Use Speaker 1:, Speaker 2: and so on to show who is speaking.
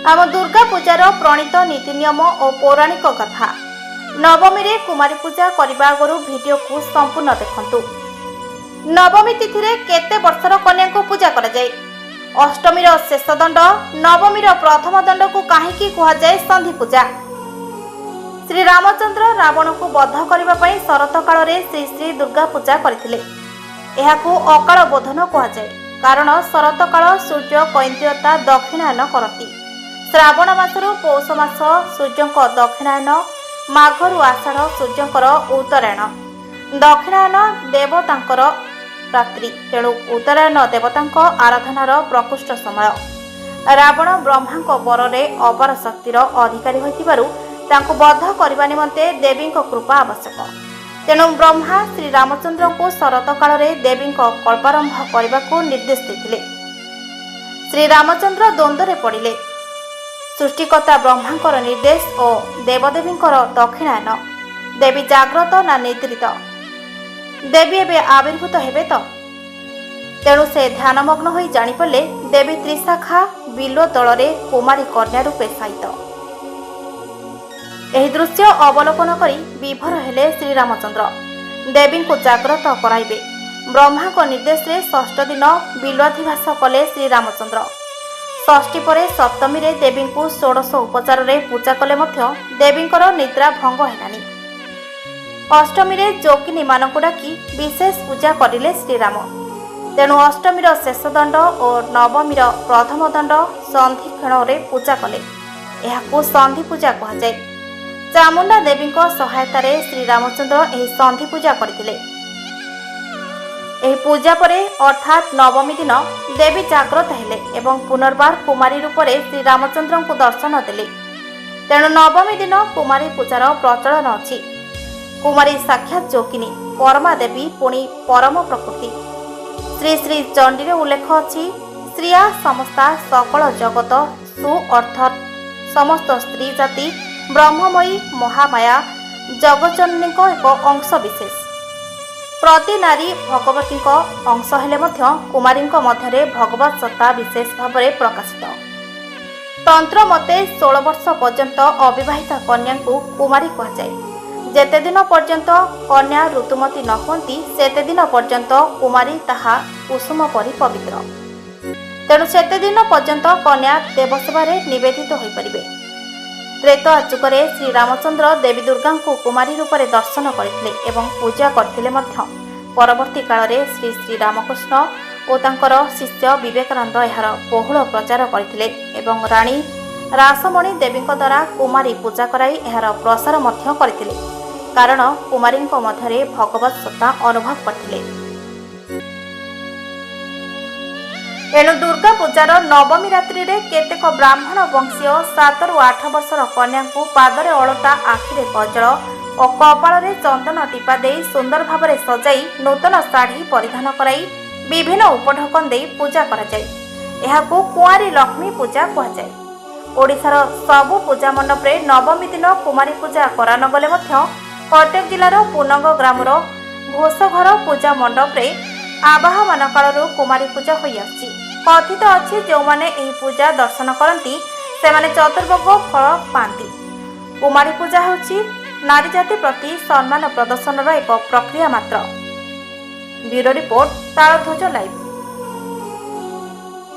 Speaker 1: ଆମ ଦୁର୍ଗା ପୂଜାର ପ୍ରଣୀତ ନୀତି ନିୟମ ଓ ପୌରାଣିକ କଥା। ନବମୀରେ କୁମାରୀ ପୂଜା କରିବା ଆଗରୁ ଭିଡିଓକୁ ସମ୍ପୂର୍ଣ୍ଣ ଦେଖନ୍ତୁ। ନବମୀ ତିଥିରେ କେତେ ବର୍ଷର କନ୍ୟାଙ୍କୁ ପୂଜା କରାଯାଏ? ଅଷ୍ଟମୀର ଶେଷ ଦଣ୍ଡ, ନବମୀର ପ୍ରଥମ ଦଣ୍ଡକୁ କାହିଁକି କୁହାଯାଏ ସନ୍ଧି ପୂଜା? ଶ୍ରୀରାମଚନ୍ଦ୍ର ରାବଣକୁ ବଧ କରିବା ପାଇଁ ଶରତ କାଳରେ ଶ୍ରୀ ଶ୍ରୀ ଦୁର୍ଗା ପୂଜା କରିଥିଲେ। ଏହାକୁ ଅକାଳ ବୋଧନ କୁହାଯାଏ, କାରଣ ଶରତ କାଳ ସୂର୍ଯ୍ୟ କୈନ୍ଦ୍ରିୟତା ଦକ୍ଷିଣାୟନ କରନ୍ତି। ଶ୍ରାବଣ ମାସରୁ ପୌଷ ମାସ ସୂର୍ଯ୍ୟଙ୍କ ଦକ୍ଷିଣାୟନ, ମାଘରୁ ଆଷାଢ଼ ସୂର୍ଯ୍ୟଙ୍କର ଉତ୍ତରାୟଣ। ଦକ୍ଷିଣାୟନ ଦେବତାଙ୍କର ରାତ୍ରି, ତେଣୁ ଉତ୍ତରାୟଣ ଦେବତାଙ୍କ ଆରାଧନାର ପ୍ରକୃଷ୍ଟ ସମୟ। ରାବଣ ବ୍ରହ୍ମାଙ୍କ ବରରେ ଅପାର ଶକ୍ତିର ଅଧିକାରୀ ହୋଇଥିବାରୁ ତାଙ୍କୁ ବଧ କରିବା ନିମନ୍ତେ ଦେବୀଙ୍କ କୃପା ଆବଶ୍ୟକ। ତେଣୁ ବ୍ରହ୍ମା ଶ୍ରୀରାମଚନ୍ଦ୍ରଙ୍କୁ ଶରତ କାଳରେ ଦେବୀଙ୍କ କଳ୍ପାରମ୍ଭ କରିବାକୁ ନିର୍ଦ୍ଦେଶ ଦେଇଥିଲେ। ଶ୍ରୀରାମଚନ୍ଦ୍ର ଦ୍ୱନ୍ଦ୍ୱରେ ପଡ଼ିଲେ। ସୃଷ୍ଟିକର୍ତ୍ତା ବ୍ରହ୍ମାଙ୍କର ନିର୍ଦ୍ଦେଶ ଓ ଦେବଦେବୀଙ୍କର ଦକ୍ଷିଣାୟନ, ଦେବୀ ଜାଗ୍ରତ ନା ନିଦ୍ରିତ? ଦେବୀ ଏବେ ଆବିର୍ଭୂତ ହେବେ ତ? ତେଣୁ ସେ ଧ୍ୟାନମଗ୍ନ ହୋଇ ଜାଣିପାରିଲେ, ଦେବୀ ତ୍ରିଶାଖା ବିଲ୍ୱ ଦଳରେ କୁମାରୀ କନ୍ୟା ରୂପେ ଶାୟିତ। ଏହି ଦୃଶ୍ୟ ଅବଲୋକନ କରି ବିଭୋର ହେଲେ ଶ୍ରୀରାମଚନ୍ଦ୍ର। ଦେବୀଙ୍କୁ ଜାଗ୍ରତ କରାଇବେ, ବ୍ରହ୍ମାଙ୍କ ନିର୍ଦ୍ଦେଶରେ ଷଷ୍ଠ ଦିନ ବିଲ୍ୱାଧିବାସ କଲେ ଶ୍ରୀରାମଚନ୍ଦ୍ର। ଷଷ୍ଠୀ ପରେ ସପ୍ତମୀରେ ଦେବୀଙ୍କୁ ଷୋଡ଼ଶ ଉପଚାରରେ ପୂଜା କଲେ ମଧ୍ୟ ଦେବୀଙ୍କର ନିଦ୍ରା ଭଙ୍ଗ ହେଲାନି। ଅଷ୍ଟମୀରେ ଯୋଗିନୀମାନଙ୍କୁ ଡାକି ବିଶେଷ ପୂଜା କରିଲେ ଶ୍ରୀରାମ। ତେଣୁ ଅଷ୍ଟମୀର ଶେଷ ଦଣ୍ଡ ଓ ନବମୀର ପ୍ରଥମ ଦଣ୍ଡ ସନ୍ଧିକ୍ଷଣରେ ପୂଜା କଲେ। ଏହାକୁ ସନ୍ଧି ପୂଜା କୁହାଯାଏ। ଚାମୁଣ୍ଡା ଦେବୀଙ୍କ ସହାୟତାରେ ଶ୍ରୀରାମଚନ୍ଦ୍ର ଏହି ସନ୍ଧି ପୂଜା କରିଥିଲେ। ଏହି ପୂଜା ପରେ, ଅର୍ଥାତ୍ ନବମୀ ଦିନ ଦେବୀ ଜାଗ୍ରତ ହେଲେ ଏବଂ ପୁନର୍ବାର କୁମାରୀ ରୂପରେ ଶ୍ରୀରାମଚନ୍ଦ୍ରଙ୍କୁ ଦର୍ଶନ ଦେଲେ। ତେଣୁ ନବମୀ ଦିନ କୁମାରୀ ପୂଜାର ପ୍ରଚଳନ ଅଛି। କୁମାରୀ ସାକ୍ଷାତ ଯୋଗିନୀ ପରମା ଦେବୀ, ପୁଣି ପରମ ପ୍ରକୃତି। ଶ୍ରୀ ଶ୍ରୀ ଚଣ୍ଡୀରେ ଉଲ୍ଲେଖ ଅଛି, ଶ୍ରିୟା ସମସ୍ତା ସକଳ ଜଗତ ସୁ, ଅର୍ଥାତ୍ ସମସ୍ତ ସ୍ତ୍ରୀ ଜାତି ବ୍ରହ୍ମମୟୀ ମହାମାୟା ଜଗଜନନୀଙ୍କ ଏକ ଅଂଶ ବିଶେଷ। ପ୍ରତି ନାରୀ ଭଗବତୀଙ୍କ ଅଂଶ ହେଲେ ମଧ୍ୟ କୁମାରୀଙ୍କ ମଧ୍ୟରେ ଭଗବତ ସତ୍ତା ବିଶେଷ ଭାବରେ ପ୍ରକାଶିତ। ତନ୍ତ୍ର ମତେ 16 ବର୍ଷ ପର୍ଯ୍ୟନ୍ତ ଅବିବାହିତା କନ୍ୟାଙ୍କୁ କୁମାରୀ କୁହାଯାଏ। ଯେତେଦିନ ପର୍ଯ୍ୟନ୍ତ କନ୍ୟା ଋତୁମତୀ ନ ହୁଅନ୍ତି, ସେତେଦିନ ପର୍ଯ୍ୟନ୍ତ କୁମାରୀ, ତାହା କୁସୁମ ପରି ପବିତ୍ର। ତେଣୁ ସେତେଦିନ ପର୍ଯ୍ୟନ୍ତ କନ୍ୟା ଦେବସେବାରେ ନିବେଦିତ ହୋଇପାରିବେ। ତ୍ରେତୟା ଯୁଗରେ ଶ୍ରୀରାମଚନ୍ଦ୍ର ଦେବୀ ଦୁର୍ଗାଙ୍କୁ କୁମାରୀ ରୂପରେ ଦର୍ଶନ କରିଥିଲେ ଏବଂ ପୂଜା କରିଥିଲେ ମଧ୍ୟ। ପରବର୍ତ୍ତୀ କାଳରେ ଶ୍ରୀ ଶ୍ରୀ ରାମକୃଷ୍ଣ ଓ ତାଙ୍କର ଶିଷ୍ୟ ବିବେକାନନ୍ଦ ଏହାର ବହୁଳ ପ୍ରଚାର କରିଥିଲେ ଏବଂ ରାଣୀ ରାସମଣୀ ଦେବୀଙ୍କ ଦ୍ୱାରା କୁମାରୀ ପୂଜା କରାଇ ଏହାର ପ୍ରସାର ମଧ୍ୟ କରିଥିଲେ, କାରଣ କୁମାରୀଙ୍କ ମଧ୍ୟରେ ଭଗବତ ସତ୍ତା ଅନୁଭବ କରିଥିଲେ। ଏଣୁ ଦୁର୍ଗା ପୂଜାର ନବମୀ ରାତ୍ରିରେ କେତେକ ବ୍ରାହ୍ମଣ ବଂଶୀୟ 7ରୁ 8 ବର୍ଷର କନ୍ୟାଙ୍କୁ ପାଦରେ ଅଳତା, ଆଖିରେ କଜଳ ଓ କପାଳରେ ଚନ୍ଦନ ଟିପା ଦେଇ ସୁନ୍ଦର ଭାବରେ ସଜାଇ, ନୂତନ ଶାଢ଼ୀ ପରିଧାନ କରାଇ, ବିଭିନ୍ନ ଉପଢୌକନ ଦେଇ ପୂଜା କରାଯାଏ। ଏହାକୁ କୁଆଁରୀ ଲକ୍ଷ୍ମୀ ପୂଜା କୁହାଯାଏ। ଓଡ଼ିଶାର ସବୁ ପୂଜା ମଣ୍ଡପରେ ନବମୀ ଦିନ କୁମାରୀ ପୂଜା କରାନଗଲେ ମଧ୍ୟ କଟକ ଜିଲ୍ଲାର ପୁନଙ୍ଗ ଗ୍ରାମର ଘୋଷଘର ପୂଜା ମଣ୍ଡପରେ ଆବାହମାନ କାଳରୁ କୁମାରୀ ପୂଜା ହୋଇଆସୁଛି। କଥିତ ଅଛି, ଯେଉଁମାନେ ଏହି ପୂଜା ଦର୍ଶନ କରନ୍ତି, ସେମାନେ ଚତୁର୍ବର୍ଗ ଫଳ ପାଆନ୍ତି। କୁମାରୀ ପୂଜା ହେଉଛି ନାରୀ ଜାତି ପ୍ରତି ସମ୍ମାନ ପ୍ରଦର୍ଶନର ଏକ ପ୍ରକ୍ରିୟା ମାତ୍ର। Bureau report, Taladhwaja live.